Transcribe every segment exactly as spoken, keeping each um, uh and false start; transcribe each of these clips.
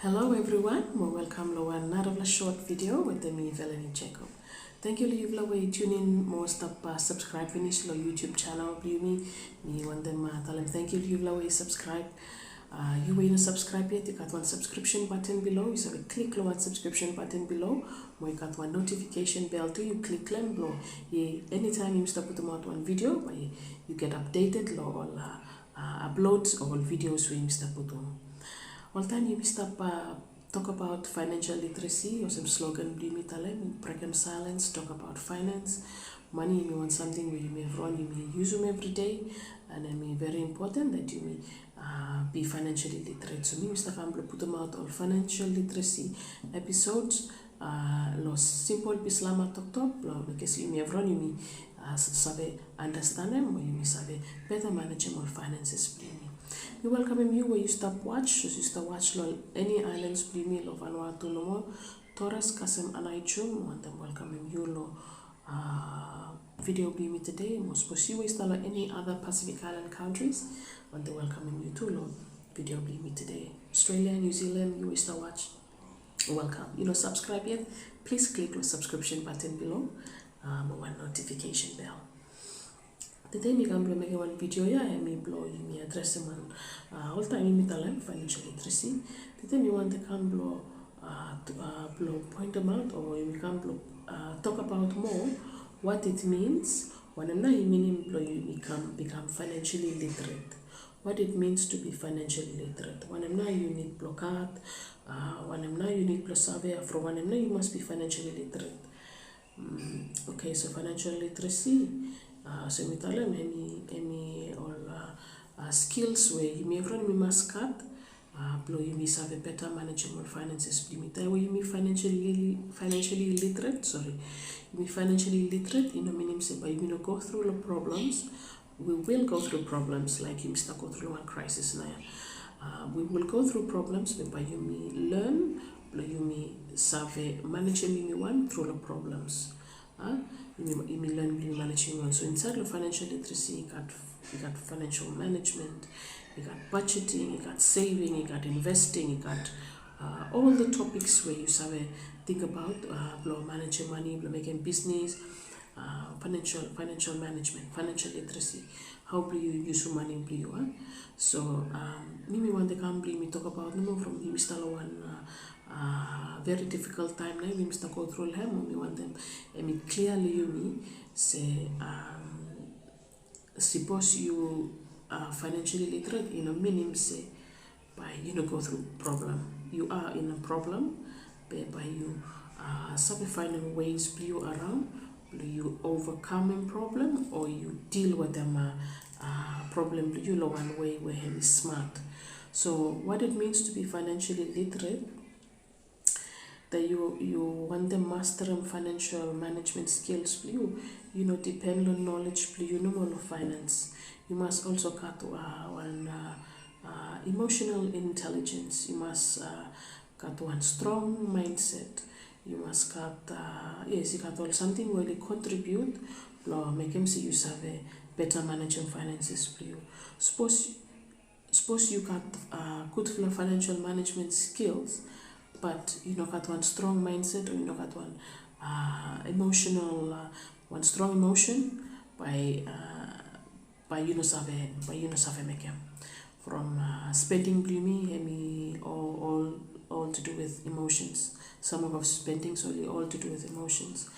Hello everyone, mo welkam lo wan narafala short video wetem mi, Velanie Jacob. Tangkiu lo yufala we i tune in mo stap, uh, subscribe finis lo YouTube channel blo yumi. Mi wantem, uh, talem tangkiu lo yufala we i subscribe. Uh, yu we i no subscribe yet, i gat wan subscription button below. Yu save klik lo wan subscription button below. Mo i gat wan notification bell tu, yu klik lo hem blo, i, anytime yumi stap putumaot wan video, bae yu get updated lo ol, uh, uh, uploads o ol videos we yumi stap putum. Oltaem yumi stap, uh, tokbaot financial literacy, olsem slogan blo yumi talem, brekem silence, tokbaot finance. Mane hemi wan samting we yumi evriwan yumi yusum evri dei, and hemi very important that yumi, uh, be financially literate. So mi mi stap kam blo putumaot ol financial literacy episodes, uh, lo simpol bislama toktok, blo mekem se yumi evriwan yumi, uh, save understandem, o yumi save better manejem ol finances blo yumi. Mi welkamem yu we yu stap watch, sapos yu stap watch lo eni islands blo yumi lo Vanuatu nomo, Torres kasem Aneityum, mi wantem welkamem yu lo, uh, video blo yumi tede. Mo sapos yu we yu stap lo eni other Pacific Island countries, mi wantem welkamem yu tu lo video blo yumi tede. Australia, New Zealand, yu we yu stap watch, welkam. Yu no subscribe yet, please klik lo subscription button below, uh, mo wan notification bell. Tede mi kam blo mekem wan video ya, hemi blo yumi adresem wan, uh, oltaem yumi talem financial literacy. Tede mi wantem kam blo, uh, blo pointemaot o yumi kam blo, uh, tokbaot moa what it means, wanem nao i minim blo yumi kam become financially literate. What it means to be financially literate. Wanem nao yu nid blo gat, uh, wanem nao yu nid blo save, from wanem nao yu mas be financially literate. Mm, okay, so financial literacy, uh, so mi talem hemi, hemi ol, uh, uh, skills we yumi evriwan yumi mas gat, uh, blo yumi save better manejem ol finances blo yumi. Taem we yumi financially, financially literate, sorry, yumi financially literate, i no minim se bae yumi no go through lo problems. We will go through problems, like yumi stap go through lo wan crisis nao ya. Uh, we will go through problems, be bae yumi learn blo yumi save manejem yumiwan through lo problems. Uh, yumi, yumi learn blo yumi manejem yumiwan. So insaed lo financial literacy, i gat, i gat financial management, i gat budgeting, i gat saving, i gat investing, i gat, uh, all the topics we yu save tingbaot, uh, blo manejem mane, blo mekem business, uh, financial, financial management, financial literacy, hao blo yu yusum mane blo yu, a? So, um, mi mi wantem kam blo yumi tokbaot nomo from yumi stap lo wan, uh, uh, very difficult time nao yumi stap go through lo hem, mi wantem hemi clear lo yumi se, um, sapos yu, uh, financially literate, i no minim se bae yu no go through problem. Yu are in a problem, be bae yu, uh, save faenem ways blo yu around, blo yu overcomem problem o yu deal wetem, uh, uh, problem blo yu lo wan way we hemi smart. So what it means to be financially literate, that yu, yu wantem masterem financial management skills blo yu, yu no depend lo knowledge blo yu nomo lo finance. Yu mas also gat, uh, wan, uh, uh, emotional intelligence. Yu mas, uh, gat wan strong mindset. Yu mas gat, uh, yes, yu gat ol samting we oli contribute blo mekem se yu save better manejem finances blo yu. Sapos Sapos yu gat, uh, gudfala financial management skills, but yu no gat wan strong mindset o yu no gat wan, uh, emotional, uh, wan strong emotion, bae, uh, bae yu no save, bae yu no save mekem. From, uh, spending blo yumi, hemi all, all, all to do with emotions. Some of our spendings oli all to do with emotions.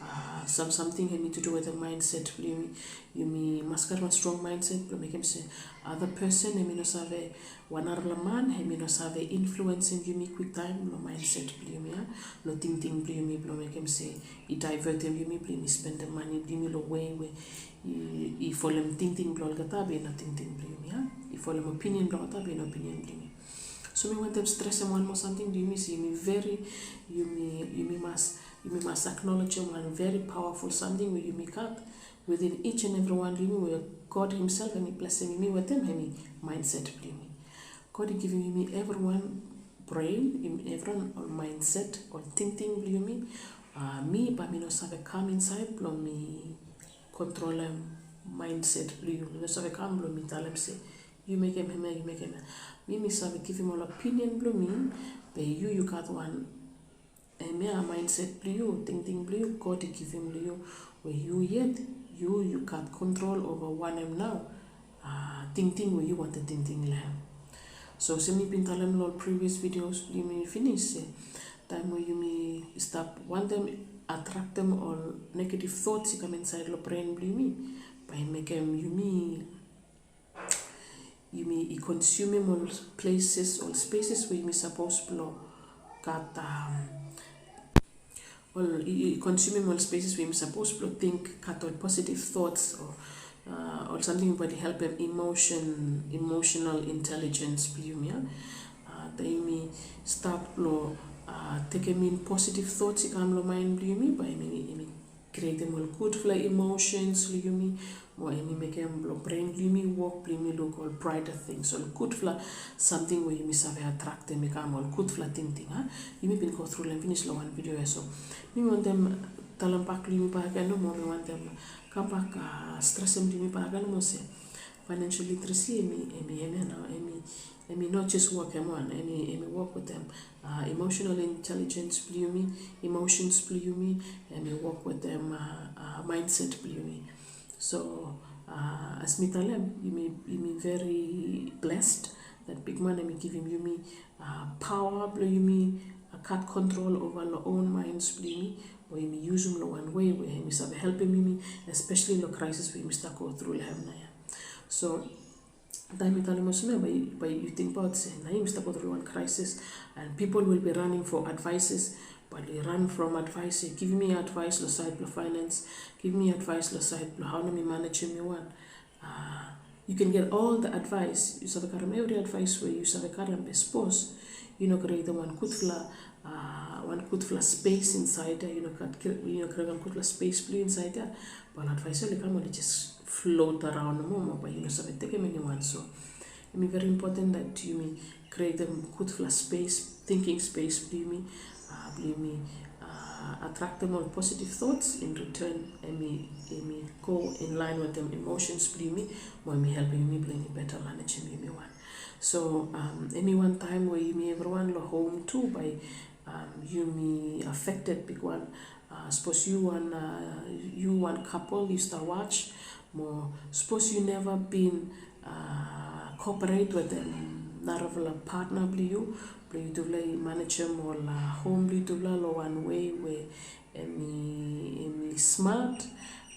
Uh, sam, samting hemi to do with the mindset blo yumi. Yumi mas gat wan strong mindset blo mekem se other person hemi no save, wan narafala man hemi no save influencem yumi kwiktaem lo mindset blo yumi, a, lo tingting blo yumi, blo mekem se i divertem yumi blo yumi spendem mane blo yumi lo way we i, i folem tingting blo olgeta be i no tingting blo yumi, a, i folem opinion blo olgeta be i no opinion blo yumi. So mi wantem stresem wan moa samting blo yumi se yumi very, yumi, yumi mas, yumi mas acknowledgem wan very powerful samting we yumi gat within each and every one blo yumi, we God himself hemi blessem yumi wetem, hemi mindset blo yumi. God i givim yumi evriwan brain, yumi evriwan ol mindset, ol tingting blo yumi. Uh, mi bae mi no save kam insaed blo mi kontrolem mindset blo yu. Mi no save kam blo mi talem se Yu mekem hemia, yu mekem hemia. Mi mi save givim ol opinion blong mi, be yu yu gat wan, hemia mindset blong yu, tingting blong yu, God i givim long yu, we yu yet yu yu gat control ova wanem nao, ah, tingting we yu wantem tingting long hem. So olsem mi bin talem long ol previous videos blong yumi finis se taem we yumi stap wantem atraktem ol negative thoughts i kam insaed long brain blong yumi, bae i mekem yumi yumi i consumim ol places, ol spaces we yumi sapos blong gat, um, ol i, i consumim ol spaces we yumi sapos blong think, gat ol positive thoughts o, uh, ol samting we bae i helpem emotion, emotional intelligence blong yumi ia. Uh, taem yumi stap blong, uh, tekem in positive thoughts i kam long mind blong yumi, bae yumi, yumi createm ol gudfala emotions long yumi, mo hemi mekem blong brain blong yumi wok blong yumi luk ol brighter things, ol gudfala samting we yumi save atraktem i kam, ol gudfala tingting, a? Yumi bin go tru long hem finis long wan video ia, so mi wantem talem bak long yumi bakegen nomo, mi wantem kam bak, ah, stresem long yumi bakegen nomo se financial literacy hemi, hemi, hemia nao, hemi, hemi not just wok hem wan, hemi, hemi wok wetem, ah, emotional intelligence blong yumi, emotions blong yumi, hemi wok wetem, ah, ah, mindset blong yumi. So, ah, as mi talem, yumi, yumi very blessed that bigman hemi givim yumi, ah, paoa blong yumi, ah, gat control ova long own minds blong yumi, we yumi yusum long wan wei we hemi save helpem yumi, especially long crisis we yumi stap go tru long hem nao ia. So taem mi talem olsem ia, bae, bae yu tingbaot se nao yumi stap go tru long wan crisis, and people will be running for advices, bae oli run from advice, givim mi advice long saed blong finance, givim mi advice long saed blong hao nao mi manejem mi wan. Ah, you can get all the advice, yu save karem evri advice we yu save karem, be sapos yu no createm wan gudfala, ah, wan gudfala space insaed ia, yu no gat, yu no createm wan gudfala space blong yu insaed ia, bae ol advice ia oli kam, oli just float around nomo, mo bae yu no save tekem eniwan. So hemi very important that yumi createm gudfala space, thinking space blong yumi, ah, blong yumi, ah, atraktem ol positive thoughts. In return hemi, hemi go in line wetem emotions blong yumi, mo hemi helpem yumi blong yumi better manejem yumi wan. So, um, hemi wan taem we yumi evriwan long hom tu, bae, um, yumi affected bigwan. Ah, sapos yu wan, ah, yu wan couple yu stap watch, mo sapos yu neva bin, ah, cooperate wetem narafala partner blong yu, blong yutufala i manejem ol, ah, hom blong yutufala long wan wei we hemi, hemi smart,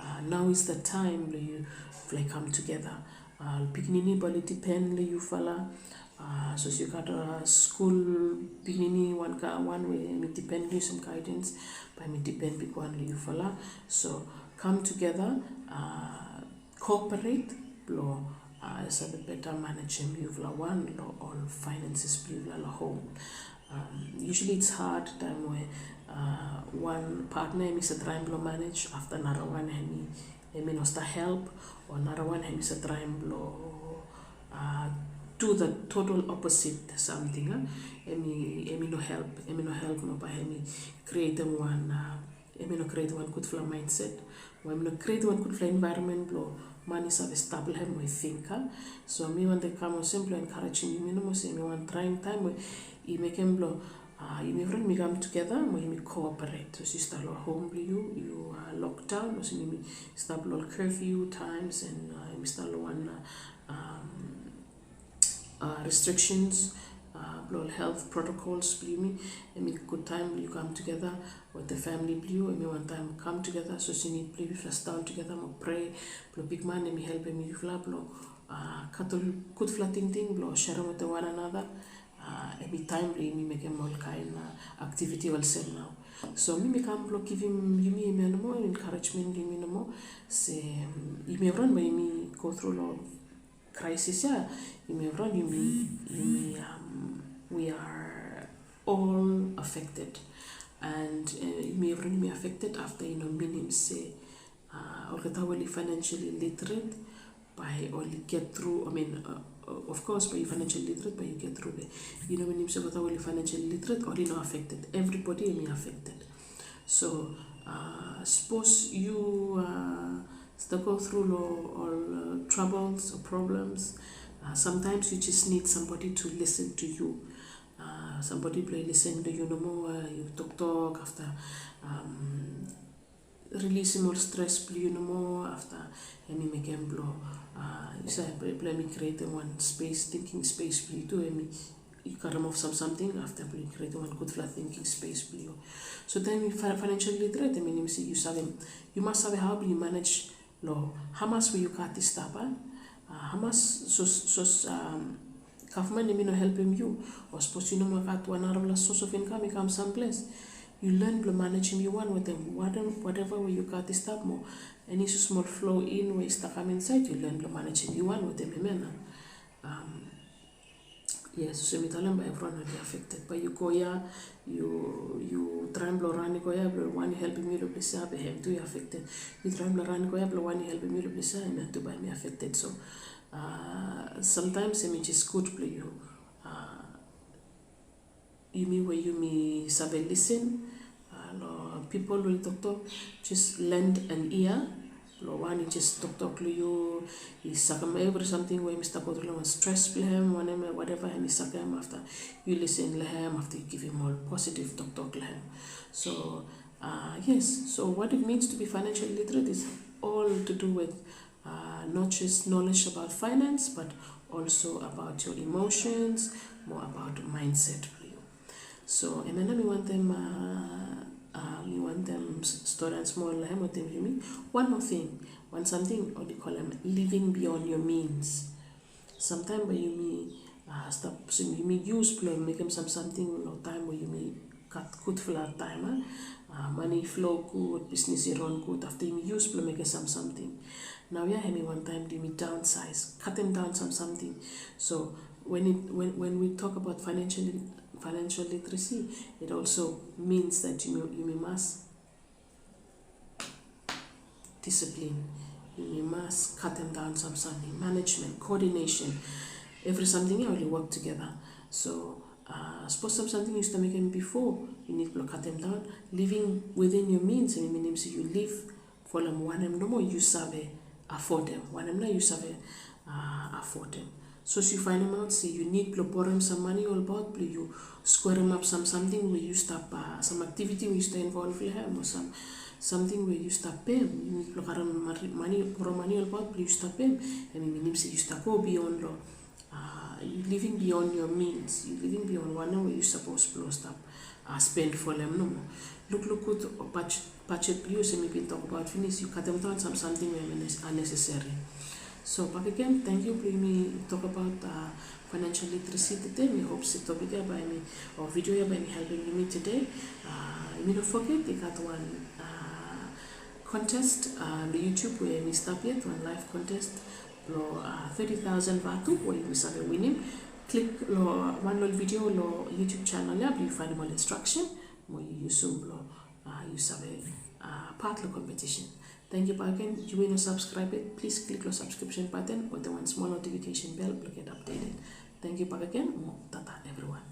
ah, now is the time blong yufala i kam tugeta. Ah, pikinini bae oli dipen long yufala. Ah, sapos yu gat, ah, skul pikinini, wan ka-, wan we hemi dipen long yu, sam guidance, bae hemi dipen bigwan long yufala. So kam tugeta, ah, cooperate blong, ah, save better manejem yufala wan long ol finances blong yufala long hom. Um, usually it's hard taem we, ah, wan partner hemi save traem blong manage, afta narawan hemi, hemi no stap help, o narawan hemi save traem blong, ah, do the total opposite samting, ah? Hemi, hemi no help, hemi no help, mo bae hemi createm wan, ah, hemi no createm wan gudfala mindset, o hemi no createm wan gudfala environment blong man i save stap long hem mo i think, ah? So mi wantem kam olsem blong encouragem yumi nomo se hemi wan trying taem we i mekem blong, ah, yumi evriwan yumi kam tugeta mo yumi cooperate. Sapos yu stap long hom blong yu, yu, ah, lockdown, olsem yumi stap long curfew times, and, ah, yumi stap long wan, ah, um, ah, restrictions, ah, blong ol health protocols blong yumi, hemi gud taem blong yu kam tugeta wetem family blong yu, hemi wan taem kam tugeta, sapos yu nid blong yufala sidaon tugeta mo prea blong bigman hemi helpem yufala blong, ah, gat ol gudfala tingting blong serem wetem wan another. Ah, hemi taem blong yumi mekem ol kaen, ah, activity olsem nao. So mi mi kam blong givim yumi hemia nomo, encouragement blong yumi nomo se, um, yumi evriwan bae yumi go tru long crisis ia, yumi evriwan yumi, yumi, um, we are all affected. And, eh, yumi evriwan yumi affected afta i no minim se, ah, olgeta we oli financially literate bae oli get through, I mean, uh, of course bae yu financially literate bae yu get through, be i no minim se olgeta we oli financially literate oli no affected. Everybody hemi affected. So, ah, sapos yu, ah, stap go tru long ol, ah, troubles o problems, Uh, sometimes you just need somebody to listen to you. Uh, somebody blong listen to you nomo, uh, yu toktok afta, um, rilisim ol stres blong yu nomo, afta hemi mekem blong, uh, yu save blong hemi createm wan space, thinking space blong yu tu, hemi yu karem of sam samting afta blong yu createm wan gudfala thinking space blong yu. So taem yu financial literate, hemi minim se yu save, yu mas save hao blong yu manage long hamas we yu gat i stap, a? Hamas sos, sos, um, gavman hemi no helpem yu, o sapos yu no moa gat wan narafala source of income i kam samples, yu learn blong manejem yu wan wetem whatever we yu gat i stap mo eni smol flow in we i stap kam insaed, yu learn blong manejem yu wan wetem hemia nao. Um, Yes, olsem mi talem, bae evriwan oli affected. Bae yu go ia, yu, yu traem blong ran i go ia blong wan i helpem yu long ples ia, bae hem tu i affected. Yu traem blong ran i go ia blong wan i helpem yu long ples ia, hemia tu bae hemi affected. So, uh, sometimes hemi jes gud blong yu, uh, yumi we yumi save listen, uh, long pipol we oli toktok, just lend an ear long wan i jes toktok long yu, i sakem evri samting we hemi stap go tru long hem, stres blong hem, wanem, whatever, hemi sakem, afta yu listen long hem, afta yu givim ol positive toktok long hem. So, uh, yes, so what it means to be financially literate is all to do with, uh, not just knowledge about finance, but also about your emotions, mo about mindset blong yu. So hemia nao mi wantem, uh, uh, mi wantem storian smol long hem wetem yumi. Wan moa ting, wan samting oli kolem living beyond your means. Samtaem bae yumi, uh, stap, so yumi yus blong mekem sam samting long taem we yumi gat gudfala taem, a? Uh, mane i flow gud, bisnis i ran gud, afta yumi yus blong mekem sam samting. Naoia hemi wan taem blong yumi downsize, katem daon sam samting. So when it, when, when we talk about financial, financial literacy, it also means that yumi, yumi mas discipline. Yumi mas katem daon sam samting, management, coordination. Evri samting ia oli work together. So, uh, sapos sam samting yu stap mekem bifo, yu nid blong katem daon. Living within your means, hemi minim se yu liv folem wanem nomo yu save afodem. Wanem nao yu save, uh, afodem. Sapos yu faenemaot se yu nid blong borem sam mane olbaot blong yu skweremap sam samting we yu stap, uh, sam activity we yu stap involve long hem, o sam samting we yu stap pem, yu nid blong karem mane, borem mane olbaot blong yu stap pem, hemi minim se yu stap go beyond long, uh, yu living beyond your means, yu living beyond wanem we yu sapos blong stap, uh, spend folem nomo. Lukluk gud, uh, budget, budget blong yu, olsem mi bin tokbaot finis, yu katem daon sam samting we hemi unnecessary. So bakegen, tangkiu blong yumi tokbaot, uh, financial literacy tede. Mi hop se topik ia bae hemi, o video ia bae hemi helpem yumi tede. Uh, yumi no foget i gat wan, uh, contest, uh, long YouTube we hemi stap yet, wan live contest blong, uh, thirty thousand vatu we yumi save winim. Klik long wan long video long YouTube channel ia blong yu faenem ol instruction mo yu yusum blong, uh, yu save, uh, part long competition. Tangkiu bakegen. Yu we yu no subscribe yet, plis klik long subscription button wetem wan smol notification bell blong get updated. Tangkiu bakegen mo tata evriwan.